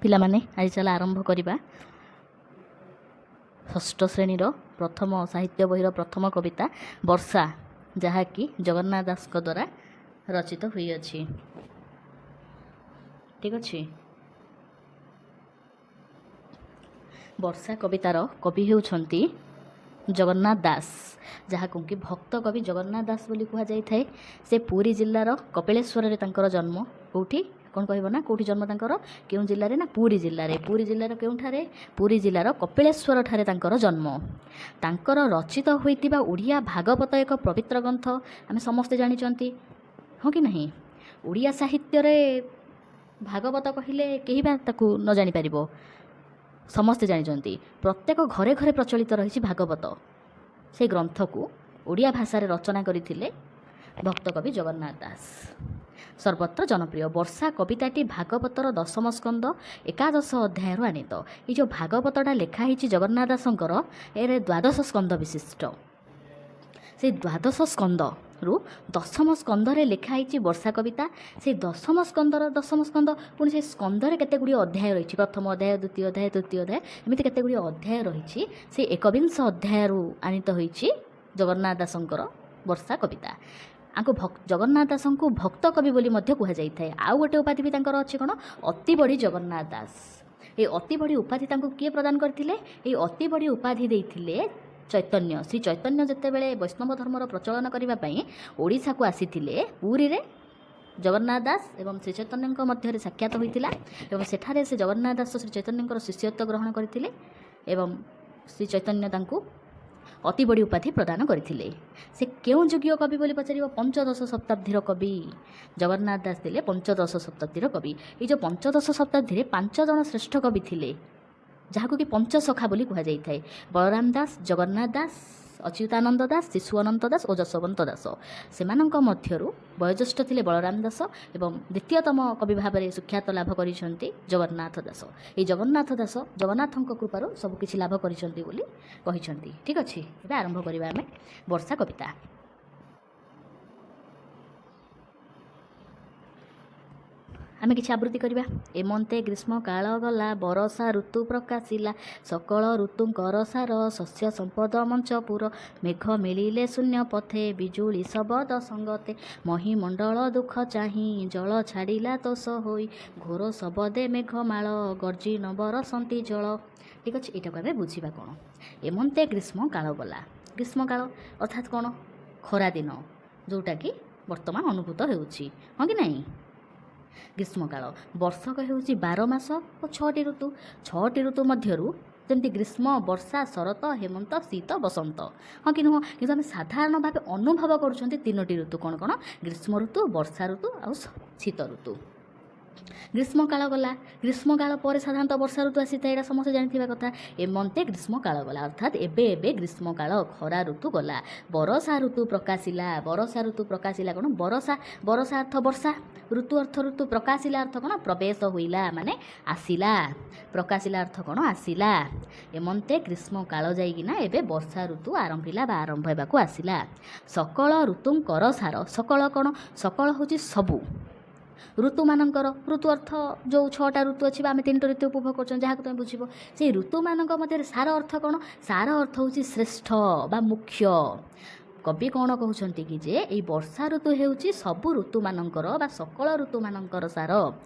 ପିଲାମାନେ, ଆଜି ଚାଲ ଆରମ୍ଭ କରିବା ଷଷ୍ଠ ଶ୍ରେଣୀର ପ୍ରଥମ ସାହିତ୍ୟ ବହିର ପ୍ରଥମ କବିତା ବର୍ଷା, ଯାହାକି ଜଗନ୍ନାଥ ଦାସଙ୍କ ଦ୍ୱାରା ରଚିତ ହୋଇଅଛି। ଠିକ୍ ଅଛି। ବର୍ଷା କବିତାର କବି ହେଉଛନ୍ତି ଜଗନ୍ନାଥ ଦାସ, ଯାହାକୁ କି ଭକ୍ତ କବି ଜଗନ୍ନାଥ ଦାସ ବୋଲି କୁହାଯାଇଥାଏ। ସେ ପୁରୀ ଜିଲ୍ଲାର କପିଳେଶ୍ୱରରେ ତାଙ୍କର ଜନ୍ମ। କେଉଁଠି କ'ଣ କହିବ ନା କେଉଁଠି ଜନ୍ମ ତାଙ୍କର, କେଉଁ ଜିଲ୍ଲାରେ ନା ପୁରୀ ଜିଲ୍ଲାରେ। ପୁରୀ ଜିଲ୍ଲାର କେଉଁଠାରେ? ପୁରୀ ଜିଲ୍ଲାର କପିଳେଶ୍ୱର ଠାରେ ତାଙ୍କର ଜନ୍ମ। ତାଙ୍କର ରଚିତ ହୋଇଥିବା ଓଡ଼ିଆ ଭାଗବତ ଏକ ପବିତ୍ର ଗ୍ରନ୍ଥ, ଆମେ ସମସ୍ତେ ଜାଣିଛନ୍ତି, ହଁ କି ନାହିଁ? ଓଡ଼ିଆ ସାହିତ୍ୟରେ ଭାଗବତ କହିଲେ କେହି ବା ତାକୁ ନ ଜାଣିପାରିବ? ସମସ୍ତେ ଜାଣିଛନ୍ତି। ପ୍ରତ୍ୟେକ ଘରେ ଘରେ ପ୍ରଚଳିତ ରହିଛି ଭାଗବତ। ସେ ଗ୍ରନ୍ଥକୁ ଓଡ଼ିଆ ଭାଷାରେ ରଚନା କରିଥିଲେ ଭକ୍ତକବି ଜଗନ୍ନାଥ ଦାସ, ସର୍ବତ୍ର ଜନପ୍ରିୟ। ବର୍ଷା କବିତାଟି ଭାଗବତର ଦଶମ ସ୍କନ୍ଦ ଏକାଦଶ ଅଧ୍ୟାୟରୁ ଆନିତ। ଏଇ ଯେଉଁ ଭାଗବତଟା ଲେଖା ହେଇଛି ଜଗନ୍ନାଥ ଦାସଙ୍କର, ଏରେ ଦ୍ୱାଦଶ ସ୍କନ୍ଦ ବିଶିଷ୍ଟ। ସେଇ ଦ୍ୱାଦଶ ସ୍କନ୍ଦରୁ ଦଶମ ସ୍କନ୍ଧରେ ଲେଖା ହେଇଛି ବର୍ଷା କବିତା। ସେଇ ଦଶମ ସ୍କନ୍ଧର ଦଶମ ସ୍କନ୍ଦ, ପୁଣି ସେଇ ସ୍କନ୍ଧରେ କେତେ ଗୁଡ଼ିଏ ଅଧ୍ୟାୟ ରହିଛି। ପ୍ରଥମ ଅଧ୍ୟାୟ, ଦ୍ୱିତୀୟ ଅଧ୍ୟାୟ, ତୃତୀୟ ଅଧ୍ୟାୟ, ଏମିତି କେତେ ଗୁଡ଼ିଏ ଅଧ୍ୟାୟ ରହିଛି। ସେଇ ଏକବିଂଶ ଅଧ୍ୟାୟରୁ ଆନିତ ହୋଇଛି ଜଗନ୍ନାଥ ଦାସଙ୍କର ବର୍ଷା କବିତା। ଆଙ୍କୁ ଜଗନ୍ନାଥ ଦାସଙ୍କୁ ଭକ୍ତ କବି ବୋଲି ମଧ୍ୟ କୁହାଯାଇଥାଏ। ଆଉ ଗୋଟେ ଉପାଧି ବି ତାଙ୍କର ଅଛି, କ'ଣ? ଅତିବଡ଼ି ଜଗନ୍ନାଥ ଦାସ। ଏଇ ଅତିବଡ଼ି ଉପାଧି ତାଙ୍କୁ କିଏ ପ୍ରଦାନ କରିଥିଲେ? ଏଇ ଅତିବଡ଼ି ଉପାଧି ଦେଇଥିଲେ ଚୈତନ୍ୟ, ଶ୍ରୀ ଚୈତନ୍ୟ। ଯେତେବେଳେ ବୈଷ୍ଣବ ଧର୍ମର ପ୍ରଚଳନ କରିବା ପାଇଁ ଓଡ଼ିଶାକୁ ଆସିଥିଲେ, ପୁରୀରେ ଜଗନ୍ନାଥ ଦାସ ଏବଂ ଶ୍ରୀ ଚୈତନ୍ୟଙ୍କ ମଧ୍ୟରେ ସାକ୍ଷାତ ହୋଇଥିଲା ଏବଂ ସେଠାରେ ସେ ଜଗନ୍ନାଥ ଦାସ ଶ୍ରୀ ଚୈତନ୍ୟଙ୍କର ଶିଷ୍ୟତ୍ୱ ଗ୍ରହଣ କରିଥିଲେ ଏବଂ ଶ୍ରୀ ଚୈତନ୍ୟ ତାଙ୍କୁ ଅତିବଡ଼ି ଉପାଧି ପ୍ରଦାନ କରିଥିଲେ। ସେ କେଉଁ ଯୁଗୀୟ କବି ବୋଲି ପଚାରିବ? ପଞ୍ଚଦଶ ଶତାବ୍ଦୀର କବି। ଜଗନ୍ନାଥ ଦାସ ଥିଲେ ପଞ୍ଚଦଶ ଶତାବ୍ଦୀର କବି। ଏଇ ଯେଉଁ ପଞ୍ଚଦଶ ଶତାବ୍ଦୀରେ 5 ଜଣ ଶ୍ରେଷ୍ଠ କବି ଥିଲେ, ଯାହାକୁ କି ପଞ୍ଚସଖା ବୋଲି କୁହାଯାଇଥାଏ: ବଳରାମ ଦାସ, ଜଗନ୍ନାଥ ଦାସ, ଅଚ୍ୟୁତାନନ୍ଦ ଦାସ, ଶିଶୁ ଅନନ୍ତ ଦାସ ଓ ଯଶୋବନ୍ତ ଦାସ। ସେମାନଙ୍କ ମଧ୍ୟରୁ ବୟୋଜ୍ୟେଷ୍ଠ ଥିଲେ ବଳରାମ ଦାସ ଏବଂ ଦ୍ୱିତୀୟତମ କବି ଭାବରେ ସୁଖ୍ୟାତ ଲାଭ କରିଛନ୍ତି ଜଗନ୍ନାଥ ଦାସ। ଏଇ ଜଗନ୍ନାଥ ଦାସ ଜଗନ୍ନାଥଙ୍କ କୃପାରୁ ସବୁକିଛି ଲାଭ କରିଛନ୍ତି ବୋଲି କହିଛନ୍ତି। ଠିକ୍ ଅଛି, ଏବେ ଆରମ୍ଭ କରିବା ଆମେ ବର୍ଷା କବିତା। ଆମେ କିଛି ଆବୃତ୍ତି କରିବା। ଏମନ୍ତେ ଗ୍ରୀଷ୍ମ କାଳ ଗଲା, ବରଷା ଋତୁ ପ୍ରକାଶିଲା, ସକଳ ଋତୁଙ୍କର ସାର ଶସ୍ୟ ସମ୍ପଦ ମଞ୍ଚପୁର। ମେଘ ମିଳିଲେ ଶୂନ୍ୟ ପଥେ, ବିଜୁଳି ଶବଦ ସଙ୍ଗତେ, ମହିମଣ୍ଡଳ ଦୁଃଖ ଚାହିଁ ଜଳ ଛାଡ଼ିଲା ତୋଷ ହୋଇ, ଘୋର ଶବଦେ ମେଘମାଳ ଗର୍ଜି ନ ବରସନ୍ତି ଜଳ। ଠିକ୍ ଅଛି, ଏଇଟାକୁ ଆମେ ବୁଝିବା କ'ଣ। ଏମନ୍ତେ ଗ୍ରୀଷ୍ମ କାଳ ଗଲା। ଗ୍ରୀଷ୍ମକାଳ ଅର୍ଥାତ୍ କ'ଣ? ଖରାଦିନ, ଯେଉଁଟାକି ବର୍ତ୍ତମାନ ଅନୁଭୂତ ହେଉଛି, ହଁ କି ନାହିଁ? ଗ୍ରୀଷ୍ମକାଳ। ବର୍ଷକ ହେଉଛି 12 ମାସ ଓ 6ଟି ଋତୁ। 6ଟି ଋତୁ ମଧ୍ୟରୁ ଯେମିତି ଗ୍ରୀଷ୍ମ, ବର୍ଷା, ଶରତ, ହେମନ୍ତ, ଶୀତ, ବସନ୍ତ, ହଁ କି ନୁହଁ? କିନ୍ତୁ ଆମେ ସାଧାରଣ ଭାବେ ଅନୁଭବ କରୁଛନ୍ତି 3ଟି ଋତୁ। କ'ଣ କ'ଣ? ଗ୍ରୀଷ୍ମ ଋତୁ, ବର୍ଷା ଋତୁ ଆଉ ଶୀତ ଋତୁ। ଗ୍ରୀଷ୍ମକାଳ ଗଲା। ଗ୍ରୀଷ୍ମକାଳ ପରେ ସାଧାରଣତଃ ବର୍ଷା ଋତୁ ଆସିଥାଏ, ଏଇଟା ସମସ୍ତେ ଜାଣିଥିବା କଥା। ଏମନ୍ତେ ଗ୍ରୀଷ୍ମକାଳ ଗଲା, ଅର୍ଥାତ୍ ଏବେ ଏବେ ଗ୍ରୀଷ୍ମକାଳ ଖରା ଋତୁ ଗଲା, ବରଷା ଋତୁ ପ୍ରକାଶିଲା। ବରଷା ଋତୁ ପ୍ରକାଶିଲା କ'ଣ? ବରଷା, ବରଷା ଅର୍ଥ ବର୍ଷା ଋତୁ, ଅର୍ଥ ଋତୁ, ପ୍ରକାଶିଲା ଅର୍ଥ କ'ଣ? ପ୍ରବେଶ ହୋଇଲା, ମାନେ ଆସିଲା। ପ୍ରକାଶିଲା ଅର୍ଥ କ'ଣ? ଆସିଲା। ଏମନ୍ତେ ଗ୍ରୀଷ୍ମକାଳ ଯାଇକିନା ଏବେ ବର୍ଷା ଋତୁ ଆରମ୍ଭିଲା ବା ଆରମ୍ଭ ହେବାକୁ ଆସିଲା। ସକଳ ଋତୁଙ୍କର ସାର। ସକଳ କ'ଣ? ସକଳ ହେଉଛି ସବୁ ଋତୁମାନଙ୍କର। ଋତୁ ଅର୍ଥ ଯେଉଁ 6ଟା ଋତୁ ଅଛି ବା ଆମେ 3ଟି ଋତୁ ଉପଭୋଗ କରୁଛନ୍ତି, ଯାହାକୁ ତୁମେ ବୁଝିବ। ସେଇ ଋତୁମାନଙ୍କ ମଧ୍ୟରେ ସାର ଅର୍ଥ କ'ଣ? ସାର ଅର୍ଥ ହେଉଛି ଶ୍ରେଷ୍ଠ ବା ମୁଖ୍ୟ। କବି କ'ଣ କହୁଛନ୍ତି କି ଯେ ଏଇ ବର୍ଷା ଋତୁ ହେଉଛି ସବୁ ଋତୁମାନଙ୍କର ବା ସକଳ ଋତୁମାନଙ୍କର ସାର,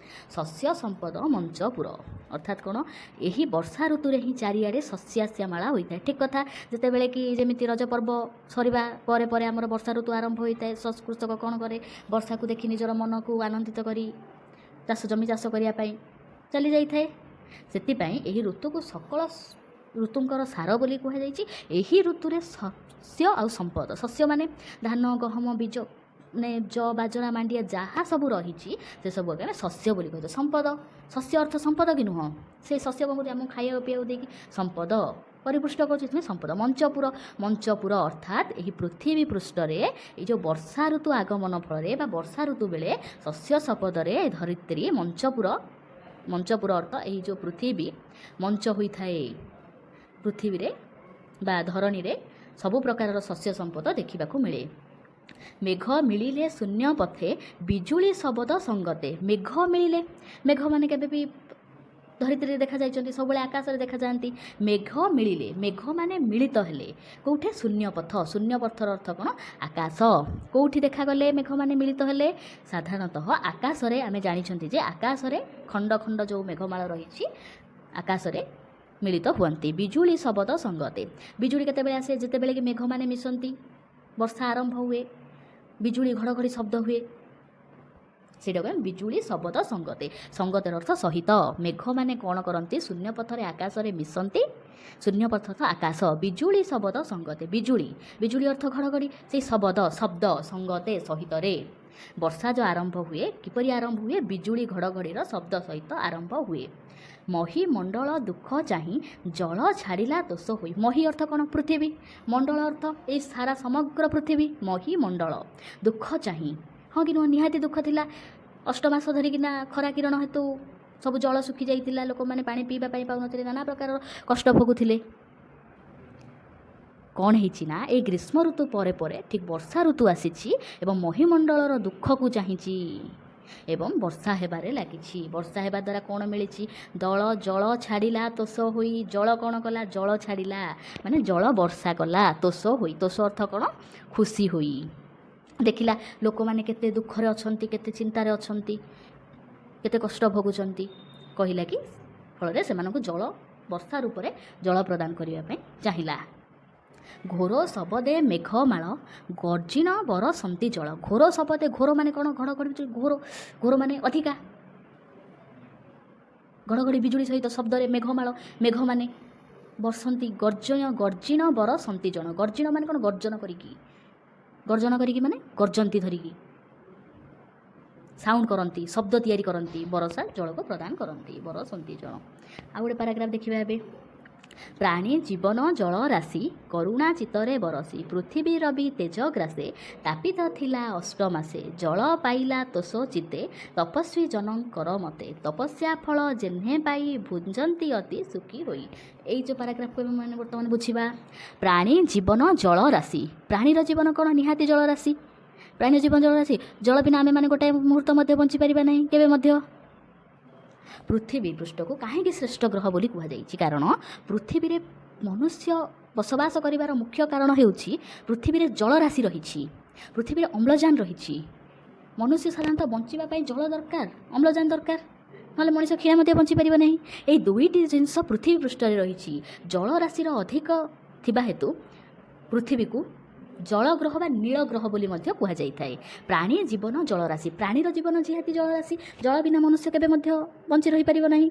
ଶସ୍ୟ ସମ୍ପଦ ମଞ୍ଚପୁର। ଅର୍ଥାତ୍ କ'ଣ? ଏହି ବର୍ଷା ଋତୁରେ ହିଁ ଚାରିଆଡ଼େ ଶସ୍ୟାଶ୍ୟାମଳା ହୋଇଥାଏ। ଠିକ୍ କଥା। ଯେତେବେଳେ କି ଯେମିତି ରଜ ପର୍ବ ସରିବା ପରେ ପରେ ଆମର ବର୍ଷା ଋତୁ ଆରମ୍ଭ ହୋଇଥାଏ। କୃଷକ କ'ଣ କରେ? ବର୍ଷାକୁ ଦେଖି ନିଜର ମନକୁ ଆନନ୍ଦିତ କରି ଚାଷ ଜମି ଚାଷ କରିବା ପାଇଁ ଚାଲି ଯାଇଥାଏ। ସେଥିପାଇଁ ଏହି ଋତୁକୁ ସକଳ ଋତୁଙ୍କର ସାର ବୋଲି କୁହାଯାଇଛି। ଏହି ଋତୁରେ ଶସ୍ୟ ଆଉ ସମ୍ପଦ, ଶସ୍ୟ ମାନେ ଧାନ, ଗହମ, ବୀଜ, ମାନେ ଜଅ, ବାଜରା, ମାଣ୍ଡିଆ, ଯାହା ସବୁ ରହିଛି ସେସବୁ ଆମେ ଶସ୍ୟ ବୋଲି କହିଥାଉ। ସମ୍ପଦ, ଶସ୍ୟ ଅର୍ଥ ସମ୍ପଦ କି ନୁହଁ? ସେ ଶସ୍ୟ କ'ଣ କରୁଛି? ଆମକୁ ଖାଇବାକୁ ପିଇବାକୁ ଦେଇକି ସମ୍ପଦ ପରିପୁଷ୍ଟ କରୁଛି, ସେଥିପାଇଁ ସମ୍ପଦ। ମଞ୍ଚପୁର, ମଞ୍ଚପୁର ଅର୍ଥାତ୍ ଏହି ପୃଥିବୀ ପୃଷ୍ଠରେ ଏଇ ଯେଉଁ ବର୍ଷା ଋତୁ ଆଗମନ ଫଳରେ ବା ବର୍ଷା ଋତୁ ବେଳେ ଶସ୍ୟ ସମ୍ପଦରେ ଧରିତ୍ରୀ ମଞ୍ଚପୁର। ମଞ୍ଚପୁର ଅର୍ଥ ଏହି ଯେଉଁ ପୃଥିବୀ ମଞ୍ଚ ହୋଇଥାଏ। ପୃଥିବୀରେ ବା ଧରଣୀରେ ସବୁ ପ୍ରକାରର ଶସ୍ୟ ସମ୍ପଦ ଦେଖିବାକୁ ମିଳେ। ମେଘ ମିଳିଲେ ଶୂନ୍ୟ ପଥେ, ବିଜୁଳି ଶବଦ ସଙ୍ଗତେ। ମେଘ ମିଳିଲେ, ମେଘ ମାନେ କେବେ ବି ଧରିତ୍ରୀରେ ଦେଖାଯାଇଛନ୍ତି, ସବୁବେଳେ ଆକାଶରେ ଦେଖାଯାଆନ୍ତି। ମେଘ ମିଳିଲେ, ମେଘମାନେ ମିଳିତ ହେଲେ କେଉଁଠି? ଶୂନ୍ୟ ପଥ। ଶୂନ୍ୟ ପଥର ଅର୍ଥ କ'ଣ? ଆକାଶ। କେଉଁଠି ଦେଖାଗଲେ ମେଘମାନେ ମିଳିତ ହେଲେ? ସାଧାରଣତଃ ଆକାଶରେ। ଆମେ ଜାଣିଛନ୍ତି ଯେ ଆକାଶରେ ଖଣ୍ଡ ଖଣ୍ଡ ଯେଉଁ ମେଘମାଳ ରହିଛି, ଆକାଶରେ ମିଳିତ ହୁଅନ୍ତି। ବିଜୁଳି ଶବଦ ସଙ୍ଗତେ। ବିଜୁଳି କେତେବେଳେ ଆସେ? ଯେତେବେଳେ କି ମେଘମାନେ ମିଶନ୍ତି, ବର୍ଷା ଆରମ୍ଭ ହୁଏ, ବିଜୁଳି ଘଡ଼ଘଡ଼ି ଶବ୍ଦ ହୁଏ, ସେଇଟାକୁ ଆମେ ବିଜୁଳି ଶବଦ ସଙ୍ଗତେ। ସଙ୍ଗତର ଅର୍ଥ ସହିତ। ମେଘମାନେ କ'ଣ କରନ୍ତି? ଶୂନ୍ୟ ପଥରେ ଆକାଶରେ ମିଶନ୍ତି। ଶୂନ୍ୟ ପଥ ଅର୍ଥ ଆକାଶ। ବିଜୁଳି ଶବଦ ସଙ୍ଗତେ, ବିଜୁଳି, ବିଜୁଳି ଅର୍ଥ ଘଡ଼ଘଡ଼ି, ସେଇ ଶବଦ ଶବ୍ଦ, ସଙ୍ଗତେ ସହିତରେ। ବର୍ଷା ଯେଉଁ ଆରମ୍ଭ ହୁଏ, କିପରି ଆରମ୍ଭ ହୁଏ? ବିଜୁଳି ଘଡ଼ଘଡ଼ିର ଶବ୍ଦ ସହିତ ଆରମ୍ଭ ହୁଏ। ମହିମଣ୍ଡଳ ଦୁଃଖ ଚାହିଁ ଜଳ ଛାଡ଼ିଲା ତୋଷ ହୋଇ। ମହି ଅର୍ଥ କ'ଣ? ପୃଥିବୀ। ମଣ୍ଡଳ ଅର୍ଥ ଏଇ ସାରା ସମଗ୍ର ପୃଥିବୀ। ମହିମଣ୍ଡଳ ଦୁଃଖ ଚାହିଁ, ହଁ କି ନୁହଁ? ନିହାତି ଦୁଃଖ ଥିଲା। ଅଷ୍ଟମାସ ଧରିକିନା ଖରା କିରଣ ହେତୁ ସବୁ ଜଳ ଶୁଖି ଯାଇଥିଲା, ଲୋକମାନେ ପାଣି ପିଇବା ପାଇଁ ପାଉନଥିଲେ, ନାନା ପ୍ରକାରର କଷ୍ଟ ଭୋଗୁଥିଲେ। କ'ଣ ହେଇଛି ନା, ଏଇ ଗ୍ରୀଷ୍ମ ଋତୁ ପରେ ପରେ ଠିକ୍ ବର୍ଷା ଋତୁ ଆସିଛି ଏବଂ ମହିମଣ୍ଡଳର ଦୁଃଖକୁ ଚାହିଁଛି ଏବଂ ବର୍ଷା ହେବାରେ ଲାଗିଛି। ବର୍ଷା ହେବା ଦ୍ୱାରା କ'ଣ ମିଳିଛି? ଦଳ ଜଳ ଛାଡ଼ିଲା ତୋଷ ହୋଇ। ଜଳ କ'ଣ କଲା? ଜଳ ଛାଡ଼ିଲା ମାନେ ଜଳ ବର୍ଷା କଲା। ତୋଷ ହୋଇ, ତୋଷ ଅର୍ଥ କ'ଣ? ଖୁସି ହୋଇ। ଦେଖିଲା ଲୋକମାନେ କେତେ ଦୁଃଖରେ ଅଛନ୍ତି, କେତେ ଚିନ୍ତାରେ ଅଛନ୍ତି, କେତେ କଷ୍ଟ ଭୋଗୁଛନ୍ତି। କହିଲା କି ଫଳରେ ସେମାନଙ୍କୁ ଜଳ ବର୍ଷା ରୂପରେ ଜଳ ପ୍ରଦାନ କରିବା ପାଇଁ ଚାହିଁଲା। ଘୋର ଶବଦେ ମେଘମାଳ ଗର୍ଜିଣ ବରସନ୍ତି ଜଳ। ଘୋର ଶବଦେ, ଘୋର ମାନେ କ'ଣ? ଘଡ଼ଘଡ଼ି ବିଜୁଳି। ଘୋର, ଘୋର ମାନେ ଅଧିକା। ଘଡ଼ଘଡ଼ି ବିଜୁଳି ସହିତ ଶବ୍ଦରେ ମେଘମାଳ, ମେଘମାନେ ବର୍ଷନ୍ତି। ଗର୍ଜନ, ଗର୍ଜିଣ ବରସନ୍ତି ଜଳ। ଗର୍ଜିଣ ମାନେ କ'ଣ? ଗର୍ଜନ କରିକି। ଗର୍ଜନ କରିକି ମାନେ ଗର୍ଜନ୍ତି ଧରିକି ସାଉଣ୍ଡ କରନ୍ତି, ଶବ୍ଦ ତିଆରି କରନ୍ତି, ବରଷା ଜଳକୁ ପ୍ରଦାନ କରନ୍ତି। ବରସନ୍ତି ଜଳ। ଆଉ ଗୋଟେ ପାରାଗ୍ରାଫ ଦେଖିବା ଏବେ। ପ୍ରାଣୀ ଜୀବନ ଜଳ ରାଶି କରୁଣା ଚିତ୍ତରେ ବରସି। ପୃଥିବୀ ରବି ତେଜ ଗ୍ରାସେ ତାପିତ ଥିଲା ଅଷ୍ଟମାସେ। ଜଳ ପାଇଲା ତୋଷ ଚିତ୍ତେ ତପସ୍ୱୀ ଜନଙ୍କର ମତେ। ତପସ୍ୟା ଫଳ ଯେହ୍ନେ ପାଇ ଭୁଞ୍ଜନ୍ତି ଅତି ସୁଖୀ ହୋଇ। ଏଇ ଯେଉଁ ପାରାଗ୍ରାଫକୁ ଆମେ ମାନେ ବର୍ତ୍ତମାନ ବୁଝିବା। ପ୍ରାଣୀ ଜୀବନ ଜଳ ରାଶି। ପ୍ରାଣୀର ଜୀବନ କ'ଣ? ନିହାତି ଜଳରାଶି। ପ୍ରାଣୀ ଜୀବନ ଜଳରାଶି। ଜଳ ବିନା ଆମେମାନେ ଗୋଟାଏ ମୁହୂର୍ତ୍ତ ମଧ୍ୟ ବଞ୍ଚିପାରିବା ନାହିଁ, କେବେ ମଧ୍ୟ। ପୃଥିବୀ ପୃଷ୍ଠକୁ କାହିଁକି ଶ୍ରେଷ୍ଠ ଗ୍ରହ ବୋଲି କୁହାଯାଇଛି? କାରଣ ପୃଥିବୀରେ ମନୁଷ୍ୟ ବସବାସ କରିବାର ମୁଖ୍ୟ କାରଣ ହେଉଛି ପୃଥିବୀରେ ଜଳରାଶି ରହିଛି, ପୃଥିବୀରେ ଅମ୍ଳଜାନ ରହିଛି। ମନୁଷ୍ୟ ସାଧାରଣତଃ ବଞ୍ଚିବା ପାଇଁ ଜଳ ଦରକାର, ଅମ୍ଳଜାନ ଦରକାର, ନହେଲେ ମଣିଷ କ୍ଷୀଣ ମଧ୍ୟ ବଞ୍ଚିପାରିବ ନାହିଁ। ଏଇ ଦୁଇଟି ଜିନିଷ ପୃଥିବୀ ପୃଷ୍ଠରେ ରହିଛି। ଜଳରାଶିର ଅଧିକ ଥିବା ହେତୁ ପୃଥିବୀକୁ ଜଳଗ୍ରହ ବା ନୀଳ ଗ୍ରହ ବୋଲି ମଧ୍ୟ କୁହାଯାଇଥାଏ। ପ୍ରାଣୀ ଜୀବନ ଜଳରାଶି। ପ୍ରାଣୀର ଜୀବନ ନିହାତି ଜଳରାଶି। ଜଳ ବିନା ମନୁଷ୍ୟ କେବେ ମଧ୍ୟ ବଞ୍ଚି ରହିପାରିବ ନାହିଁ।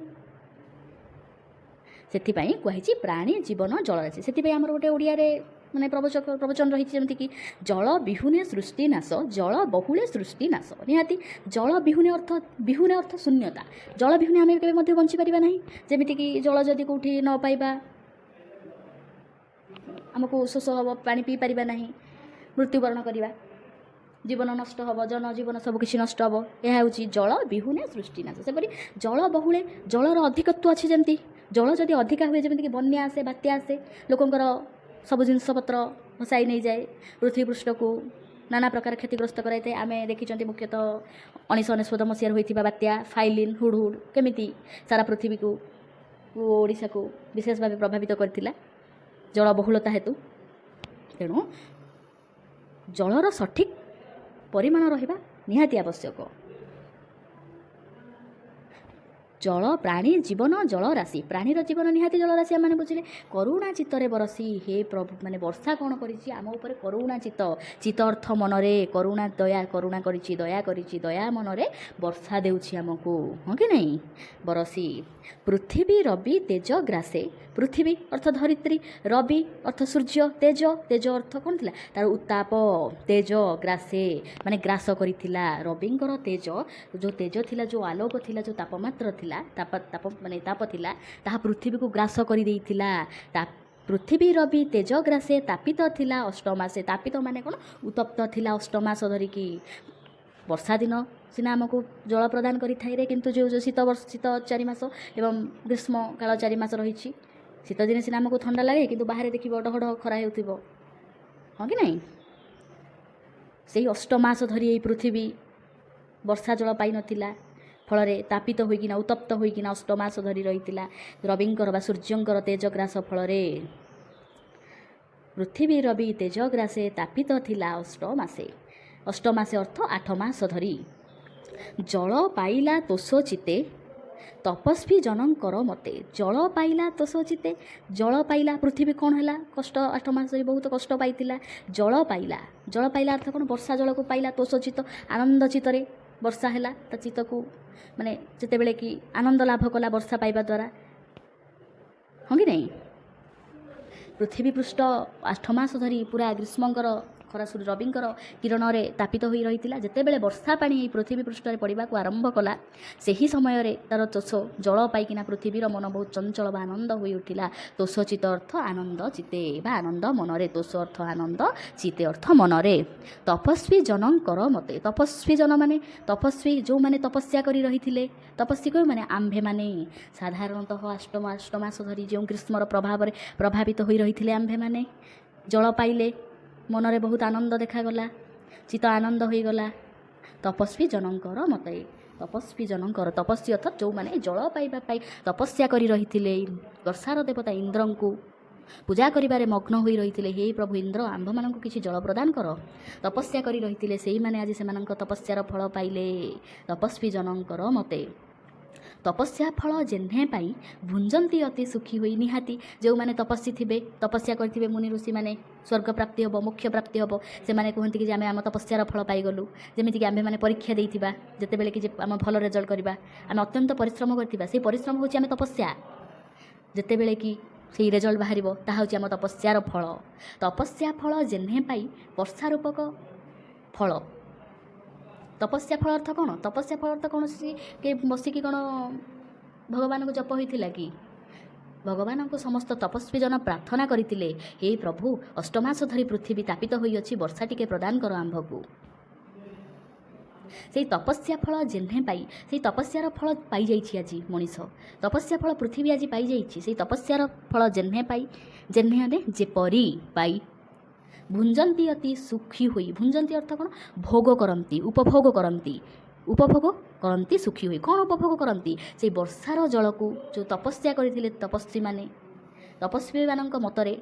ସେଥିପାଇଁ କୁହାହେଇଛି ପ୍ରାଣୀ ଜୀବନ ଜଳରାଶି। ସେଥିପାଇଁ ଆମର ଗୋଟେ ଓଡ଼ିଆରେ ମାନେ ପ୍ରବଚନ ରହିଛି, ଯେମିତିକି ଜଳ ବିହୁନେ ସୃଷ୍ଟି ନାଶ, ଜଳ ବହୁଳେ ସୃଷ୍ଟି ନାଶ। ନିହାତି ଜଳ ବିହୁନେ ଅର୍ଥ, ବିହୁନେ ଅର୍ଥ ଶୂନ୍ୟତା। ଜଳ ବିହୁନେ ଆମେ କେବେ ମଧ୍ୟ ବଞ୍ଚିପାରିବା ନାହିଁ। ଯେମିତିକି ଜଳ ଯଦି କେଉଁଠି ନ ପାଇବା, ଆମକୁ ଶୋଷ ହେବ, ପାଣି ପିଇ ପାରିବା ନାହିଁ, ମୃତ୍ୟୁବରଣ କରିବା, ଜୀବନ ନଷ୍ଟ ହେବ, ଜନଜୀବନ ସବୁ କିଛି ନଷ୍ଟ ହେବ। ଏହା ହେଉଛି ଜଳ ବିହୁନେ ସୃଷ୍ଟି ନାଶ। ସେପରି ଜଳ ବହୁଳେ, ଜଳର ଅଧିକତ୍ୱ ଅଛି। ଯେମିତି ଜଳ ଯଦି ଅଧିକା ହୁଏ, ଯେମିତିକି ବନ୍ୟା ଆସେ, ବାତ୍ୟା ଆସେ, ଲୋକଙ୍କର ସବୁ ଜିନିଷପତ୍ର ଭସାଇ ନେଇଯାଏ, ପୃଥିବୀ ପୃଷ୍ଠକୁ ନାନା ପ୍ରକାର କ୍ଷତିଗ୍ରସ୍ତ କରାଇଥାଏ। ଆମେ ଦେଖିଛନ୍ତି ମୁଖ୍ୟତଃ 1999 ମସିହାରେ ହୋଇଥିବା ବାତ୍ୟା ଫାଇଲିନ୍, ହୁଡ଼ ହୁଡ଼ କେମିତି ସାରା ପୃଥିବୀକୁ, ଓଡ଼ିଶାକୁ ବିଶେଷ ଭାବେ ପ୍ରଭାବିତ କରିଥିଲା ଜଳବହୁଳତା ହେତୁ। ତେଣୁ ଜଳର ସଠିକ୍ ପରିମାଣ ରହିବା ନିହାତି ଆବଶ୍ୟକ। ଜଳ ପ୍ରାଣୀ ଜୀବନ ଜଳରାଶି। ପ୍ରାଣୀର ଜୀବନ ନିହାତି ଜଳରାଶି ଆମେ ବୁଝିଲେ। କରୁଣା ଚିତ୍ତରେ ବରସି। ହେ ପ୍ରଭୁ, ମାନେ ବର୍ଷା କ'ଣ କରିଛି ଆମ ଉପରେ? କରୁଣା ଚିତ୍ତ, ଚିତ୍ତ ଅର୍ଥ ମନରେ, କରୁଣା ଦୟା, କରୁଣା କରିଛି, ଦୟା କରିଛି, ଦୟା ମନରେ ବର୍ଷା ଦେଉଛି ଆମକୁ, ହଁ କି ନାହିଁ? ବରସି। ପୃଥିବୀ ରବି ତେଜ ଗ୍ରାସେ। ପୃଥିବୀ ଅର୍ଥ ଧରିତ୍ରୀ, ରବି ଅର୍ଥ ସୂର୍ଯ୍ୟ, ତେଜ, ତେଜ ଅର୍ଥ କ'ଣ ଥିଲା ତାର? ଉତ୍ତାପ। ତେଜ ଗ୍ରାସେ ମାନେ ଗ୍ରାସ କରିଥିଲା। ରବିଙ୍କର ତେଜ, ଯେଉଁ ତେଜ ଥିଲା, ଯେଉଁ ଆଲୋକ ଥିଲା, ଯେଉଁ ତାପମାତ୍ରା ଥିଲା, ତାପ ତାପ ମାନେ ତାପ ଥିଲା, ତାହା ପୃଥିବୀକୁ ଗ୍ରାସ କରିଦେଇଥିଲା। ତା ପୃଥିବୀ ରବି ତେଜ ଗ୍ରାସେ ତାପିତ ଥିଲା ଅଷ୍ଟମାସେ। ତାପିତ ମାନେ କ'ଣ? ଉତ୍ତପ୍ତ ଥିଲା ଅଷ୍ଟମାସ ଧରିକି। ବର୍ଷା ଦିନ ସିନା ଆମକୁ ଜଳ ପ୍ରଦାନ କରିଥାଏ ରେ, କିନ୍ତୁ ଯେଉଁ ଯେଉଁ ଶୀତ ବର୍ଷ, ଶୀତ 4 ମାସ ଏବଂ ଗ୍ରୀଷ୍ମ କାଳ 4 ମାସ ରହିଛି। ଶୀତ ଦିନେ ସିନା ଆମକୁ ଥଣ୍ଡା ଲାଗେ, କିନ୍ତୁ ବାହାରେ ଦେଖିବ ଡହ ଡହ ଖରା ହେଉଥିବ, ହଁ କି ନାହିଁ? ସେଇ ଅଷ୍ଟମାସ ଧରି ଏଇ ପୃଥିବୀ ବର୍ଷା ଜଳ ପାଇନଥିଲା। ଫଳରେ ତାପିତ ହୋଇକିନା, ଉତ୍ତପ୍ତ ହୋଇକିନା 8 ମାସ ଧରି ରହିଥିଲା। ରବିଙ୍କର ବା ସୂର୍ଯ୍ୟଙ୍କର ତେଜଗ୍ରାସ ଫଳରେ ପୃଥିବୀ ରବି ତେଜଗ୍ରାସେ ତାପିତ ଥିଲା 8 ମାସେ। 8 ମାସେ ଅର୍ଥ 8 ମାସ ଧରି। ଜଳ ପାଇଲା ତୋଷ ଚିତ୍ତେ ତପସ୍ୱୀ ଜନଙ୍କର ମତେ। ଜଳ ପାଇଲା ତୋଷ ଚିତ୍ତେ, ଜଳ ପାଇଲା ପୃଥିବୀ। କ'ଣ ହେଲା? କଷ୍ଟ, 8 ମାସ ଧରି ବହୁତ କଷ୍ଟ ପାଇଥିଲା। ଜଳ ପାଇଲା, ଜଳ ପାଇଲା ଅର୍ଥ କ'ଣ? ବର୍ଷା ଜଳକୁ ପାଇଲା। ତୋଷ ଚିତ୍ତ, ଆନନ୍ଦ ଚିତ୍ତରେ ବର୍ଷା ହେଲା। ତା ଚିତ୍ତକୁ ମାନେ ଯେତେବେଳେ କି ଆନନ୍ଦ ଲାଭ କଲା ବର୍ଷା ପାଇବା ଦ୍ୱାରା, ହଁ କି ନାହିଁ? ପୃଥିବୀ ପୃଷ୍ଠ 8 ମାସ ଧରି ପୁରା ଗ୍ରୀଷ୍ମଙ୍କର ଖରା, ସୂର୍ଯ୍ୟ ରବିଙ୍କର କିରଣରେ ତାପିତ ହୋଇ ରହିଥିଲା। ଯେତେବେଳେ ବର୍ଷା ପାଣି ଏହି ପୃଥିବୀ ପୃଷ୍ଠରେ ପଡ଼ିବାକୁ ଆରମ୍ଭ କଲା, ସେହି ସମୟରେ ତା'ର ତୋଷ, ଜଳ ପାଇକିନା ପୃଥିବୀର ମନ ବହୁତ ଚଞ୍ଚଳ ବା ଆନନ୍ଦ ହୋଇ ଉଠିଲା। ତୋଷ ଚିତ୍ତ ଅର୍ଥ ଆନନ୍ଦ ଚିତ୍ତେ ବା ଆନନ୍ଦ ମନରେ। ତୋଷ ଅର୍ଥ ଆନନ୍ଦ, ଚିତ୍ତେ ଅର୍ଥ ମନରେ। ତପସ୍ୱୀ ଜନଙ୍କର ମତେ, ତପସ୍ୱୀ ଜନମାନେ, ତପସ୍ୱୀ ଯେଉଁମାନେ ତପସ୍ୟା କରି ରହିଥିଲେ। ତପସ୍ୱୀ କେଉଁମାନେ? ଆମ୍ଭେମାନେ ସାଧାରଣତଃ 8 ମାସ ଧରି ଯେଉଁ ଗ୍ରୀଷ୍ମର ପ୍ରଭାବରେ ପ୍ରଭାବିତ ହୋଇ ରହିଥିଲେ, ଆମ୍ଭେମାନେ ଜଳ ପାଇଲେ ମନରେ ବହୁତ ଆନନ୍ଦ ଦେଖାଗଲା, ଚିତ୍ତ ଆନନ୍ଦ ହୋଇଗଲା। ତପସ୍ୱୀ ଜନଙ୍କର ମତେ, ତପସ୍ୱୀ ଜନଙ୍କର, ତପସ୍ୱୀ ଅର୍ଥାତ୍ ଯେଉଁମାନେ ଜଳ ପାଇବା ପାଇଁ ତପସ୍ୟା କରି ରହିଥିଲେ, ବର୍ଷାର ଦେବତା ଇନ୍ଦ୍ରଙ୍କୁ ପୂଜା କରିବାରେ ମଗ୍ନ ହୋଇ ରହିଥିଲେ। ହେ ପ୍ରଭୁ ଇନ୍ଦ୍ର, ଆମ୍ଭମାନଙ୍କୁ କିଛି ଜଳ ପ୍ରଦାନ କର, ତପସ୍ୟା କରି ରହିଥିଲେ, ସେଇମାନେ ଆଜି ସେମାନଙ୍କ ତପସ୍ୟାର ଫଳ ପାଇଲେ। ତପସ୍ୱୀ ଜନଙ୍କର ମତେ ତପସ୍ୟା ଫଳ ଯେହ୍ନେ ପାଇ ଭୁଞ୍ଜନ୍ତି ଅତି ସୁଖୀ ହୋଇ। ନିହାତି ଯେଉଁମାନେ ତପସ୍ୱୀ ଥିବେ, ତପସ୍ୟା କରିଥିବେ ମୁନି ଋଷିମାନେ, ସ୍ୱର୍ଗ ପ୍ରାପ୍ତି ହେବ, ମୋକ୍ଷ ପ୍ରାପ୍ତି ହେବ, ସେମାନେ କୁହନ୍ତି କି ଯେ ଆମେ ଆମ ତପସ୍ୟାର ଫଳ ପାଇଗଲୁ। ଯେମିତିକି ଆମ୍ଭେମାନେ ପରୀକ୍ଷା ଦେଇଥିବା, ଯେତେବେଳେ କି ଯେ ଆମେ ଭଲ ରେଜଲ୍ଟ କରିବା, ଆମେ ଅତ୍ୟନ୍ତ ପରିଶ୍ରମ କରିଥିବା, ସେଇ ପରିଶ୍ରମ ହେଉଛି ଆମେ ତପସ୍ୟା। ଯେତେବେଳେ କି ସେଇ ରେଜଲ୍ଟ ବାହାରିବ, ତାହା ହେଉଛି ଆମ ତପସ୍ୟାର ଫଳ। ତପସ୍ୟା ଫଳ ଯେହ୍ନେ ପାଇ ବର୍ଷା ରୂପକ ଫଳ। ତପସ୍ୟା ଫଳ ଅର୍ଥ କ'ଣ? ତପସ୍ୟା ଫଳ ଅର୍ଥ କୌଣସି କିଏ ବସିକି କ'ଣ ଭଗବାନଙ୍କୁ ଜପ ହୋଇଥିଲା କି? ଭଗବାନଙ୍କୁ ସମସ୍ତ ତପସ୍ୱୀ ଜନ ପ୍ରାର୍ଥନା କରିଥିଲେ, ହେ ପ୍ରଭୁ, ଅଷ୍ଟମାସ ଧରି ପୃଥିବୀ ତାପିତ ହୋଇଅଛି, ବର୍ଷା ଟିକେ ପ୍ରଦାନ କର ଆମ୍ଭକୁ। ସେଇ ତପସ୍ୟା ଫଳ ଯେହ୍ନେ ପାଇ, ସେଇ ତପସ୍ୟାର ଫଳ ପାଇଯାଇଛି ଆଜି ମଣିଷ। ତପସ୍ୟା ଫଳ ପୃଥିବୀ ଆଜି ପାଇଯାଇଛି। ସେଇ ତପସ୍ୟାର ଫଳ ଯେହ୍ନେ ପାଇ, ଯେହ୍ନେ ମାନେ ଯେପରି, ପାଇ ଭୁଞ୍ଜନ୍ତି ଅତି ସୁଖୀ ହୋଇ। ଭୁଞ୍ଜନ୍ତି ଅର୍ଥ କ'ଣ? ଭୋଗ କରନ୍ତି, ଉପଭୋଗ କରନ୍ତି, ଉପଭୋଗ କରନ୍ତି ସୁଖୀ ହୋଇ। କ'ଣ ଉପଭୋଗ କରନ୍ତି? ସେଇ ବର୍ଷାର ଜଳକୁ ଯେଉଁ ତପସ୍ୟା କରିଥିଲେ ତପସ୍ୱୀମାନେ, ତପସ୍ୱୀମାନଙ୍କ ମତରେ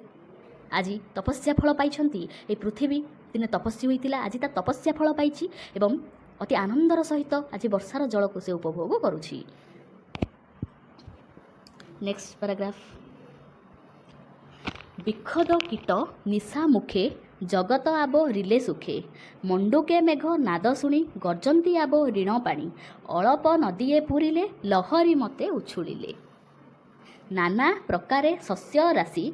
ଆଜି ତପସ୍ୟା ଫଳ ପାଇଛନ୍ତି। ଏଇ ପୃଥିବୀ ଦିନେ ତପସ୍ୱୀ ହୋଇଥିଲା, ଆଜି ତା ତପସ୍ୟା ଫଳ ପାଇଛି ଏବଂ ଅତି ଆନନ୍ଦର ସହିତ ଆଜି ବର୍ଷାର ଜଳକୁ ସେ ଉପଭୋଗ କରୁଛି। Next paragraph. ବିଖୋଦ କୀଟ ନିଶା ମୁଖେ ଜଗତ ଆବରିଲେ ସୁଖେ। ମଣ୍ଡୁକେ ମେଘ ନାଦ ଶୁଣି ଗର୍ଜନ୍ତି ଆବରିଣ ପାଣି। ଅଳପ ନଦୀଏ ପୂରିଲେ ଲହରୀ ମତେ ଉଛୁଳିଲେ। ନାନା ପ୍ରକାରେ ଶସ୍ୟ ରାଶି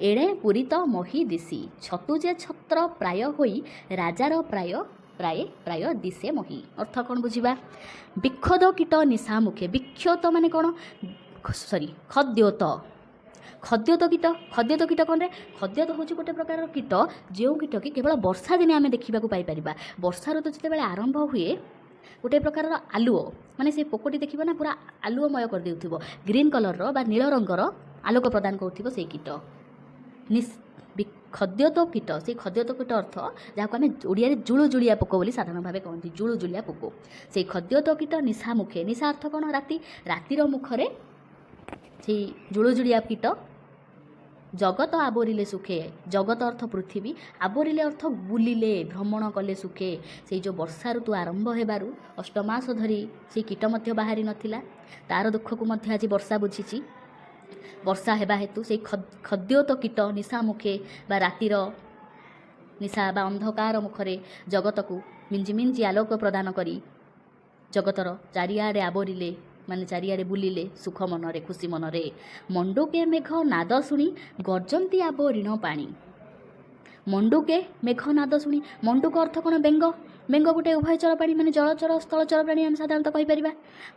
ଏଣେ ପୂରିତ ମହୀ ଦିଶି। ଛତୁ ଯେ ଛତ୍ର ପ୍ରାୟ ହୋଇ ରାଜାର ପ୍ରାୟ ପ୍ରାୟ ପ୍ରାୟ ଦିଶେ ମହି। ଅର୍ଥ କ'ଣ ବୁଝିବା? ବିକ୍ଷୋଦ କୀଟ ନିଶା ମୁଖେ। ବିକ୍ଷୋତ ମାନେ କ'ଣ? ସରି, ଖଦ୍ୟୋତ, ଖଦ୍ୟୋତ କୀଟ। ଖଦ୍ୟୋତ କୀଟ କ'ଣରେ? ଖଦ୍ୟୋତ ହେଉଛି ଗୋଟେ ପ୍ରକାରର କୀଟ, ଯେଉଁ କୀଟ କି କେବଳ ବର୍ଷା ଦିନେ ଆମେ ଦେଖିବାକୁ ପାଇପାରିବା। ବର୍ଷା ଋତୁ ଯେତେବେଳେ ଆରମ୍ଭ ହୁଏ, ଗୋଟେ ପ୍ରକାରର ଆଲୁଅ, ମାନେ ସେ ପୋକଟି ଦେଖିବ ନା ପୁରା ଆଲୁଅମୟ କରିଦେଉଥିବ, ଗ୍ରୀନ୍ କଲର୍ର ବା ନୀଳ ରଙ୍ଗର ଆଲୋକ ପ୍ରଦାନ କରୁଥିବ ସେଇ କୀଟ। ଖଦ୍ୟୋତ କୀଟ, ସେଇ ଖଦ୍ୟୋତ କୀଟ ଅର୍ଥ ଯାହାକୁ ଆମେ ଓଡ଼ିଆରେ ଜୁଳୁଜୁଳିଆ ପୋକ ବୋଲି ସାଧାରଣ ଭାବେ କହନ୍ତି, ଜୁଳୁଜୁଳିଆ ପୋକ। ସେଇ ଖଦ୍ୟୋତ କୀଟ ନିଶା ମୁଖେ, ନିଶା ଅର୍ଥ କ'ଣ? ରାତି। ରାତିର ମୁଖରେ ସେଇ ଜୁଳୁଜୁଳିଆ କୀଟ ଜଗତ ଆବରିଲେ ସୁଖେ। ଜଗତ ଅର୍ଥ ପୃଥିବୀ, ଆବରିଲେ ଅର୍ଥ ବୁଲିଲେ, ଭ୍ରମଣ କଲେ ସୁଖେ। ସେଇ ଯେଉଁ ବର୍ଷା ଋତୁ ଆରମ୍ଭ ହେବାରୁ ଅଷ୍ଟମାସ ଧରି ସେଇ କୀଟ ମଧ୍ୟ ବାହାରି ନଥିଲା, ତାର ଦୁଃଖକୁ ମଧ୍ୟ ଆଜି ବର୍ଷା ବୁଝିଛି। ବର୍ଷା ହେବା ହେତୁ ସେଇ ଖଦ୍ୟୋତ କୀଟ ନିଶା ମୁଖେ ବା ରାତିର ନିଶା ବା ଅନ୍ଧକାର ମୁଖରେ ଜଗତକୁ ମିଞ୍ଜି ମିଞ୍ଜି ଆଲୋକ ପ୍ରଦାନ କରି ଜଗତର ଚାରିଆଡ଼େ ଆବରିଲେ, ମାନେ ଚାରିଆଡ଼େ ବୁଲିଲେ ସୁଖ ମନରେ, ଖୁସି ମନରେ। ମଣ୍ଡୁକେ ମେଘ ନାଦ ଶୁଣି ଗର୍ଜନ୍ତି ଆବରିଣ ପାଣି। ମଣ୍ଡୁକେ ମେଘ ନାଦ ଶୁଣି, ମଣ୍ଡୁକ ଅର୍ଥ କ'ଣ? ବେଙ୍ଗ। ବେଙ୍ଗ ଗୋଟେ ଉଭୟଚର ପ୍ରାଣୀ, ମାନେ ଜଳଚର ସ୍ଥଳଚର ପ୍ରାଣୀ ଆମେ ସାଧାରଣତଃ କହିପାରିବା।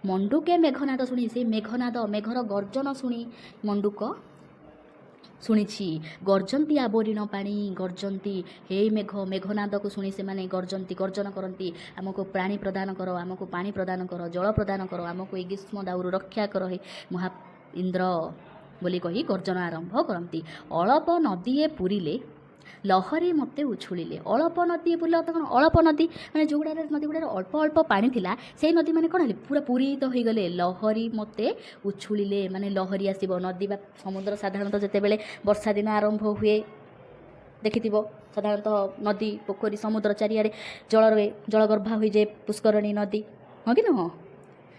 ମଣ୍ଡୁକେ ମେଘନାଦ ଶୁଣି, ସେଇ ମେଘନାଦ, ମେଘର ଗର୍ଜନ ଶୁଣି ମଣ୍ଡୁକ ଶୁଣିଛି। ଗର୍ଜନ୍ତି ଆବରିଣ ପାଣି, ଗର୍ଜନ୍ତି, ହେ ମେଘ, ମେଘନାଦକୁ ଶୁଣି ସେମାନେ ଗର୍ଜନ୍ତି, ଗର୍ଜନ କରନ୍ତି, ଆମକୁ ପାଣି ପ୍ରଦାନ କର, ଆମକୁ ପାଣି ପ୍ରଦାନ କର, ଜଳ ପ୍ରଦାନ କର, ଆମକୁ ଏଇ ଗ୍ରୀଷ୍ମ ଦାଉରୁ ରକ୍ଷା କର ହେ ମହା ଇନ୍ଦ୍ର ବୋଲି କହି ଗର୍ଜନ ଆରମ୍ଭ କରନ୍ତି। ଅଳପ ନଦୀଏ ପୂରିଲେ ଲହରୀ ମୋତେ ଉଛୁଳିଲେ। ଅଳପ ନଦୀ ପୁରିଲେ ଅର୍ଥ କ'ଣ? ଅଳପ ନଦୀ ମାନେ ଯେଉଁଗୁଡ଼ାରେ ନଦୀ ଗୁଡ଼ାରେ ଅଳ୍ପ ଅଳ୍ପ ପାଣି ଥିଲା, ସେଇ ନଦୀ ମାନେ କ'ଣ ହେଲେ? ପୁରା ପୂରିତ ହୋଇଗଲେ। ଲହରୀ ମୋତେ ଉଛୁଳିଲେ ମାନେ ଲହରୀ ଆସିବ। ନଦୀ ବା ସମୁଦ୍ର ସାଧାରଣତଃ ଯେତେବେଳେ ବର୍ଷା ଦିନ ଆରମ୍ଭ ହୁଏ, ଦେଖିଥିବ, ସାଧାରଣତଃ ନଦୀ, ପୋଖରୀ, ସମୁଦ୍ର ଚାରିଆଡ଼େ ଜଳ ରୁହେ, ଜଳଗର୍ଭା ହୋଇଯାଏ ପୁଷ୍କରଣୀ, ନଦୀ। ହଁ କି ନୁହଁ?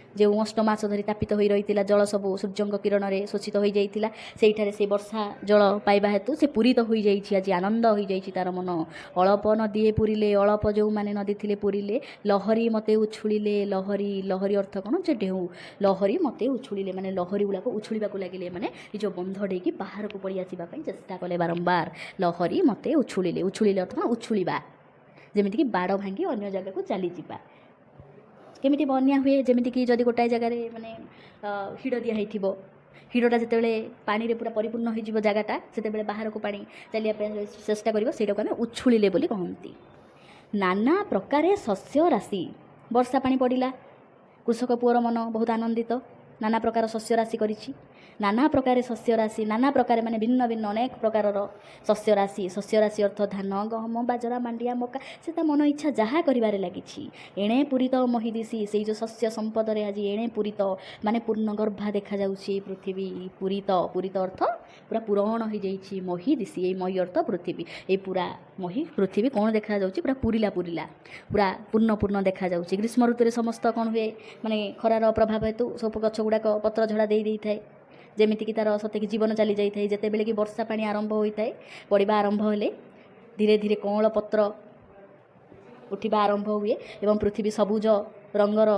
ଯେଉଁ ଅଷ୍ଟ ମାସ ଧରି ତାପିତ ହୋଇ ରହିଥିଲା, ଜଳ ସବୁ ସୂର୍ଯ୍ୟଙ୍କ କିରଣରେ ଶୋଷିତ ହୋଇଯାଇଥିଲା, ସେଇଠାରେ ସେ ବର୍ଷା ଜଳ ପାଇବା ହେତୁ ସେ ପୂରିତ ହୋଇଯାଇଛି। ଆଜି ଆନନ୍ଦ ହୋଇଯାଇଛି ତାର ମନ। ଅଳପ ନଦୀଏ ପୁରିଲେ, ଅଳପ ଯେଉଁମାନେ ନଦୀ ଥିଲେ ପୁରିଲେ। ଲହରୀ ମୋତେ ଉଛୁଳିଲେ। ଲହରୀ, ଲହରୀ ଅର୍ଥ କ'ଣ ଯେ ଢେଉ। ଲହରୀ ମୋତେ ଉଛୁଳିଲେ ମାନେ ଲହରୀ ଗୁଡ଼ାକ ଉଛୁଳିବାକୁ ଲାଗିଲେ, ମାନେ ନିଜ ବନ୍ଧ ଡେଇକି ବାହାରକୁ ପଳେଇ ଆସିବା ପାଇଁ ଚେଷ୍ଟା କଲେ ବାରମ୍ବାର। ଲହରୀ ମୋତେ ଉଛୁଳିଲେ। ଉଛୁଳିଲେ ଅର୍ଥ କ'ଣ? ଉଛୁଳିବା, ଯେମିତିକି ବାଡ଼ ଭାଙ୍ଗି ଅନ୍ୟ ଜାଗାକୁ ଚାଲିଯିବା। କେମିତି ବନ୍ୟା ହୁଏ? ଯେମିତିକି ଯଦି ଗୋଟାଏ ଜାଗାରେ ମାନେ ହିଡ଼ ଦିଆ ହେଇଥିବ, ହିଡ଼ଟା ଯେତେବେଳେ ପାଣିରେ ପୁରା ପରିପୂର୍ଣ୍ଣ ହୋଇଯିବ ଜାଗାଟା, ସେତେବେଳେ ବାହାରକୁ ପାଣି ଚାଲିବା ପାଇଁ ଚେଷ୍ଟା କରିବ, ସେଇଟାକୁ ଆମେ ଉଛୁଳିଲେ ବୋଲି କହନ୍ତି। ନାନା ପ୍ରକାରେ ଶସ୍ୟ ରାଶି। ବର୍ଷା ପାଣି ପଡ଼ିଲା, କୃଷକ ପୁଅର ମନ ବହୁତ ଆନନ୍ଦିତ। ନାନା ପ୍ରକାର ଶସ୍ୟ ରାଶି କରିଛି। ନାନା ପ୍ରକାରେ ଶସ୍ୟ ରାଶି, ନାନା ପ୍ରକାର ମାନେ ଭିନ୍ନ ଭିନ୍ନ, ଅନେକ ପ୍ରକାରର ଶସ୍ୟ ରାଶି। ଶସ୍ୟ ରାଶି ଅର୍ଥ ଧାନ, ଗହମ, ବାଜରା, ମାଣ୍ଡିଆ, ମକା। ସେ ତା ମନ ଇଚ୍ଛା ଯାହା କରିବାରେ ଲାଗିଛି। ଏଣେ ପୂରିତ ମହି ଦିଶି। ସେଇ ଯେଉଁ ଶସ୍ୟ ସମ୍ପଦରେ ଆଜି ଏଣେ ପୂରିତ ମାନେ ପୂର୍ଣ୍ଣ ଗର୍ଭା ଦେଖାଯାଉଛି ପୃଥିବୀ। ପୂରିତ, ପୂରିତ ଅର୍ଥ ପୁରା ପୂରଣ ହୋଇଯାଇଛି। ମହି ଦିଶି, ଏଇ ମହି ଅର୍ଥ ପୃଥିବୀ। ଏଇ ପୁରା ମହି ପୃଥିବୀ କ'ଣ ଦେଖାଯାଉଛି? ପୁରା ପୁରିଲା ପୁରିଲା, ପୁରା ପୂର୍ଣ୍ଣ ପୂର୍ଣ୍ଣ ଦେଖାଯାଉଛି। ଗ୍ରୀଷ୍ମ ଋତୁରେ ସମସ୍ତ କ'ଣ ହୁଏ? ମାନେ ଖରାର ପ୍ରଭାବ ହେତୁ ସବୁ ଗଛ ଗୁଡ଼ାକ ପତ୍ର ଝଡ଼ା ଦେଇ ଦେଇଥାଏ, ଯେମିତିକି ତା'ର ସତେକି ଜୀବନ ଚାଲି ଯାଇଥାଏ। ଯେତେବେଳେ କି ବର୍ଷା ପାଣି ଆରମ୍ଭ ହୋଇଥାଏ, ପଡ଼ିବା ଆରମ୍ଭ ହେଲେ ଧୀରେ ଧୀରେ କଅଁଳ ପତ୍ର ଉଠିବା ଆରମ୍ଭ ହୁଏ ଏବଂ ପୃଥିବୀ ସବୁଜ ରଙ୍ଗର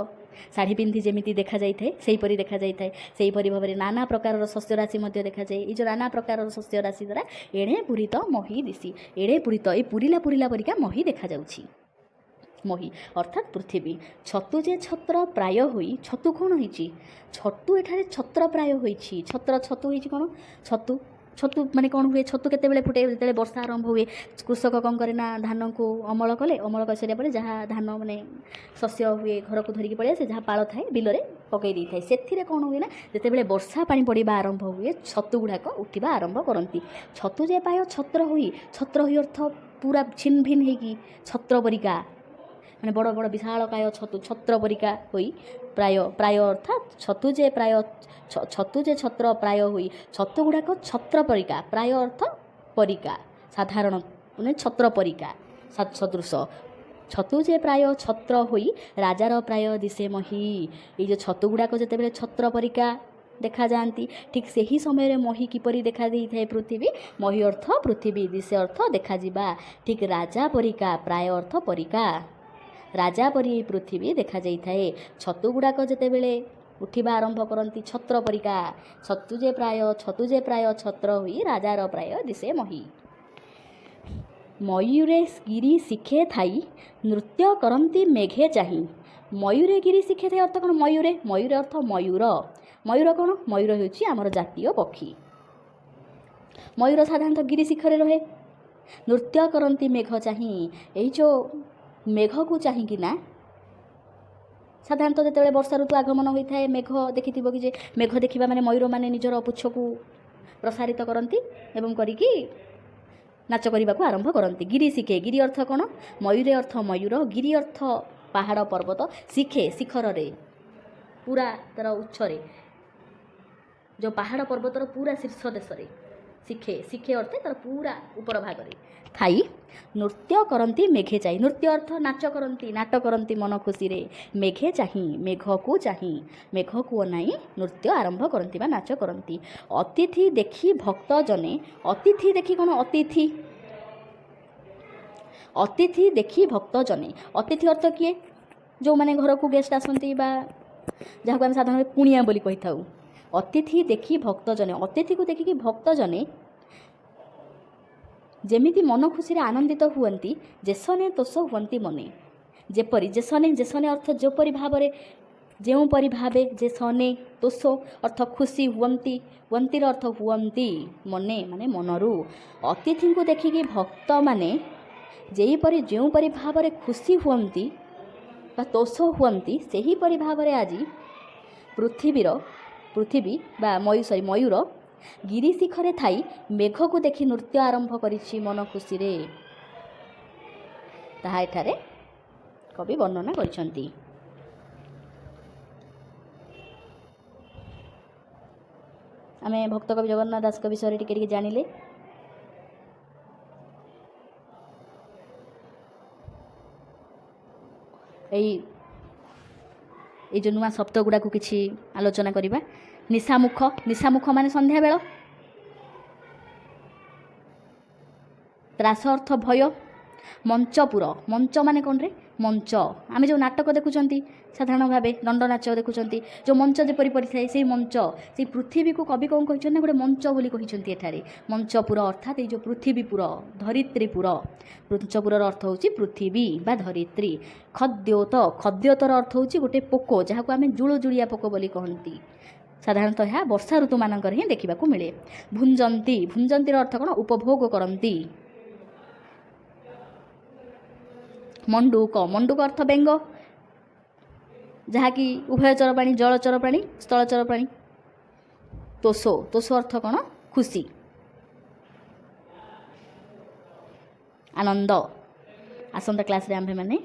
ଶାଢ଼ୀ ପିନ୍ଧି ଯେମିତି ଦେଖାଯାଇଥାଏ, ସେହିପରି ଦେଖାଯାଇଥାଏ। ସେହିପରି ଭାବରେ ନାନା ପ୍ରକାରର ଶସ୍ୟ ରାଶି ମଧ୍ୟ ଦେଖାଯାଏ। ଏଇ ଯେଉଁ ନାନା ପ୍ରକାରର ଶସ୍ୟ ରାଶି ଦ୍ୱାରା ଏଣେ ପୂରିତ ମହି ଦିଶି, ଏଣେ ପୂରିତ, ଏଇ ପୁରିଲା ପୁରିଲା ପରିକା ମହି ଦେଖାଯାଉଛି। ମହି ଅର୍ଥାତ୍ ପୃଥିବୀ। ଛତୁ ଯେ ଛତ୍ର ପ୍ରାୟ ହୋଇ। ଛତୁ କ'ଣ ହେଇଛି? ଛତୁ ଏଠାରେ ଛତ୍ର ପ୍ରାୟ ହୋଇଛି। ଛତ୍ର, ଛତୁ ହେଇଛି କ'ଣ? ଛତୁ, ଛତୁ ମାନେ କ'ଣ ହୁଏ? ଛତୁ କେତେବେଳେ ଫୁଟେ? ଯେତେବେଳେ ବର୍ଷା ଆରମ୍ଭ ହୁଏ। କୃଷକ କ'ଣ କରେ ନା ଧାନକୁ ଅମଳ କଲେ, ଅମଳ କରିସାରିବା ପରେ ଯାହା ଧାନ ମାନେ ଶସ୍ୟ ହୁଏ, ଘରକୁ ଧରିକି ପଳେଇ ଆସେ। ଯାହା ପାଳ ଥାଏ, ବିଲରେ ପକାଇ ଦେଇଥାଏ। ସେଥିରେ କ'ଣ ହୁଏ ନା ଯେତେବେଳେ ବର୍ଷା ପାଣି ପଡ଼ିବା ଆରମ୍ଭ ହୁଏ, ଛତୁ ଗୁଡ଼ାକ ଉଠିବା ଆରମ୍ଭ କରନ୍ତି। ଛତୁ ଯେ ପାୟ ଛତ୍ର ହୋଇ। ଛତ୍ର ହୋଇ ଅର୍ଥ ପୁରା ଛିନ୍ ଭିନ୍ ହେଇକି ଛତ୍ର ପରିକା, ମାନେ ବଡ଼ ବଡ଼ ବିଶାଳକାୟ ଛତୁ ଛତ୍ର ପରିକା ହୋଇ। ପ୍ରାୟ, ପ୍ରାୟ ଅର୍ଥାତ୍ ଛତୁ ଯେ ପ୍ରାୟ, ଛତୁ ଯେ ଛତ୍ର ପ୍ରାୟ ହୋଇ, ଛତୁ ଗୁଡ଼ାକ ଛତ୍ର ପରିକା। ପ୍ରାୟ ଅର୍ଥ ପରିକା, ସାଧାରଣ, ମାନେ ଛତ୍ର ପରିକା, ସଦୃଶ। ଛତୁ ଯେ ପ୍ରାୟ ଛତ୍ର ହୋଇ ରାଜାର ପ୍ରାୟ ଦିଶେ ମହି। ଏଇ ଯେଉଁ ଛତୁ ଗୁଡ଼ାକ ଯେତେବେଳେ ଛତ୍ର ପରିକା ଦେଖାଯାଆନ୍ତି, ଠିକ୍ ସେହି ସମୟରେ ମହି କିପରି ଦେଖା ଦେଇଥାଏ? ପୃଥିବୀ। ମହି ଅର୍ଥ ପୃଥିବୀ, ଦିଶେ ଅର୍ଥ ଦେଖାଯିବା। ଠିକ୍ ରାଜା ପରିକା, ପ୍ରାୟ ଅର୍ଥ ପରିକା, ରାଜା ପରି ଏହି ପୃଥିବୀ ଦେଖାଯାଇଥାଏ। ଛତୁ ଗୁଡ଼ାକ ଯେତେବେଳେ ଉଠିବା ଆରମ୍ଭ କରନ୍ତି ଛତ୍ର ପରିକା, ଛତୁ ଯେ ପ୍ରାୟ, ଛତୁ ଯେ ପ୍ରାୟ ଛତ୍ର ହୋଇ ରାଜାର ପ୍ରାୟ ଦିଶେ ମହି। ମୟୂରେ ଗିରି ଶିଖେ ଥାଇ ନୃତ୍ୟ କରନ୍ତି ମେଘେ ଚାହିଁ। ମୟୂରେ ଗିରି ଶିଖେ ଥାଇ ଅର୍ଥ କ'ଣ? ମୟୂରେ, ମୟୂର ଅର୍ଥ ମୟୂର। ମୟୂର କ'ଣ? ମୟୂର ହେଉଛି ଆମର ଜାତୀୟ ପକ୍ଷୀ। ମୟୂର ସାଧାରଣତଃ ଗିରି ଶିଖରେ ରହେ। ନୃତ୍ୟ କରନ୍ତି ମେଘ ଚାହିଁ, ଏଇ ଯେଉଁ ମେଘକୁ ଚାହିଁକିନା। ସାଧାରଣତଃ ଯେତେବେଳେ ବର୍ଷା ଋତୁ ଆଗମନ ହୋଇଥାଏ, ମେଘ ଦେଖିଥିବ କି ଯେ ମେଘ ଦେଖିବା ମାନେ ମୟୂରମାନେ ନିଜର ପୁଚ୍ଛକୁ ପ୍ରସାରିତ କରନ୍ତି ଏବଂ କରିକି ନାଚ କରିବାକୁ ଆରମ୍ଭ କରନ୍ତି। ଗିରି ଶିଖେ, ଗିରି ଅର୍ଥ କ'ଣ? ମୟୂରେ ଅର୍ଥ ମୟୂର, ଗିରି ଅର୍ଥ ପାହାଡ଼, ପର୍ବତ, ଶିଖେ ଶିଖରରେ, ପୁରା ତା'ର ଉଚ୍ଚରେ, ଯେଉଁ ପାହାଡ଼ ପର୍ବତର ପୁରା ଶୀର୍ଷ ଦେଶରେ। ଶିଖେ, ଶିଖେ ଅର୍ଥ ତା'ର ପୁରା ଉପର ଭାଗରେ ଥାଇ ନୃତ୍ୟ କରନ୍ତି ମେଘେ ଚାହିଁ। ନୃତ୍ୟ ଅର୍ଥ ନାଚ କରନ୍ତି, ନାଟ କରନ୍ତି ମନ ଖୁସିରେ। ମେଘେ ଚାହିଁ, ମେଘକୁ ଚାହିଁ, ମେଘକୁ ଅନାଇ ନୃତ୍ୟ ଆରମ୍ଭ କରନ୍ତି ବା ନାଚ କରନ୍ତି। ଅତିଥି ଦେଖି ଭକ୍ତ ଜନେ। ଅତିଥି ଦେଖି କ'ଣ? ଅତିଥି, ଅତିଥି ଦେଖି ଭକ୍ତ ଜନେ। ଅତିଥି ଅର୍ଥ କିଏ? ଯେଉଁମାନେ ଘରକୁ ଗେଷ୍ଟ ଆସନ୍ତି ବା ଯାହାକୁ ଆମେ ସାଧାରଣତଃ କୁଣିଆ ବୋଲି କହିଥାଉ। ଅତିଥି ଦେଖି ଭକ୍ତ ଜନେ, ଅତିଥିକୁ ଦେଖିକି ଭକ୍ତ ଜନେ ଯେମିତି ମନ ଖୁସିରେ ଆନନ୍ଦିତ ହୁଅନ୍ତି, ଯେସନେ ତୋଷ ହୁଅନ୍ତି ମନେ। ଯେପରି, ଯେସନେ, ଯେସନେ ଅର୍ଥ ଯେପରି ଭାବରେ, ଯେଉଁପରି ଭାବେ। ଯେସନେ ତୋଷ ଅର୍ଥ ଖୁସି ହୁଅନ୍ତି, ହୁଅନ୍ତିର ଅର୍ଥ ହୁଅନ୍ତି, ମନେ ମାନେ ମନରୁ। ଅତିଥିଙ୍କୁ ଦେଖିକି ଭକ୍ତମାନେ ଯେହିପରି, ଯେଉଁପରି ଭାବରେ ଖୁସି ହୁଅନ୍ତି ବା ତୋଷ ହୁଅନ୍ତି, ସେହିପରି ଭାବରେ ଆଜି ପୃଥିବୀର, ପୃଥିବୀ ବା ମୟୂ, ସରି, ମୟୂର ଗିରି ଶିଖରେ ଥାଇ ମେଘକୁ ଦେଖି ନୃତ୍ୟ ଆରମ୍ଭ କରିଛି ମନ ଖୁସିରେ, ତାହା ଏଠାରେ କବି ବର୍ଣ୍ଣନା କରିଛନ୍ତି। ଆମେ ଭକ୍ତ କବି ଜଗନ୍ନାଥ ଦାସଙ୍କ ବିଷୟରେ ଟିକେ ଟିକେ ଜାଣିଲେ। ଏଇ ଯେଉଁ ନୂଆ ଶବ୍ଦ ଗୁଡ଼ାକୁ କିଛି ଆଲୋଚନା କରିବା। ନିଶାମୁଖ। ନିଶାମୁଖ ମାନେ ସନ୍ଧ୍ୟାବେଳ। ତ୍ରାସ ଅର୍ଥ ଭୟ। ମଞ୍ଚପୁର। ମଞ୍ଚ ମାନେ କ'ଣରେ? ମଞ୍ଚ। ଆମେ ଯେଉଁ ନାଟକ ଦେଖୁଛନ୍ତି, ସାଧାରଣ ଭାବେ ଦଣ୍ଡ ନାଚ ଦେଖୁଛନ୍ତି, ଯେଉଁ ମଞ୍ଚ ଯେପରି ପଡ଼ିଥାଏ, ସେଇ ମଞ୍ଚ। ସେଇ ପୃଥିବୀକୁ କବି କ'ଣ କହିଛନ୍ତି ନା ଗୋଟେ ମଞ୍ଚ ବୋଲି କହିଛନ୍ତି ଏଠାରେ। ମଞ୍ଚପୁର ଅର୍ଥାତ୍ ଏଇ ଯେଉଁ ପୃଥିବୀପୁର, ଧରିତ୍ରୀପୁର। ମଞ୍ଚପୁରର ଅର୍ଥ ହେଉଛି ପୃଥିବୀ ବା ଧରିତ୍ରୀ। ଖଦ୍ୟୋତ। ଖଦ୍ୟୋତର ଅର୍ଥ ହେଉଛି ଗୋଟେ ପୋକ, ଯାହାକୁ ଆମେ ଜୁଳୁଜୁଳିଆ ପୋକ ବୋଲି କହନ୍ତି। ସାଧାରଣତଃ ଏହା ବର୍ଷା ଋତୁମାନଙ୍କରେ ହିଁ ଦେଖିବାକୁ ମିଳେ। ଭୁଞ୍ଜନ୍ତି। ଭୁଞ୍ଜନ୍ତିର ଅର୍ଥ କ'ଣ? ଉପଭୋଗ କରନ୍ତି। ମଣ୍ଡୁକ। ମଣ୍ଡୁକ ଅର୍ଥ ବେଙ୍ଗ, ଯାହାକି ଉଭୟଚର ପ୍ରାଣୀ, ଜଳଚର ପ୍ରାଣୀ, ସ୍ଥଳଚର ପ୍ରାଣୀ। ତୋଷ। ତୋଷ ଅର୍ଥ କ'ଣ? ଖୁସି, ଆନନ୍ଦ। ଆସନ୍ତା କ୍ଲାସ୍ରେ ଆମ୍ଭେମାନେ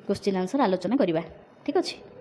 କୋଶ୍ଚିନ୍ ଆନ୍ସର୍ ଆଲୋଚନା କରିବା। ଠିକ୍ ଅଛି।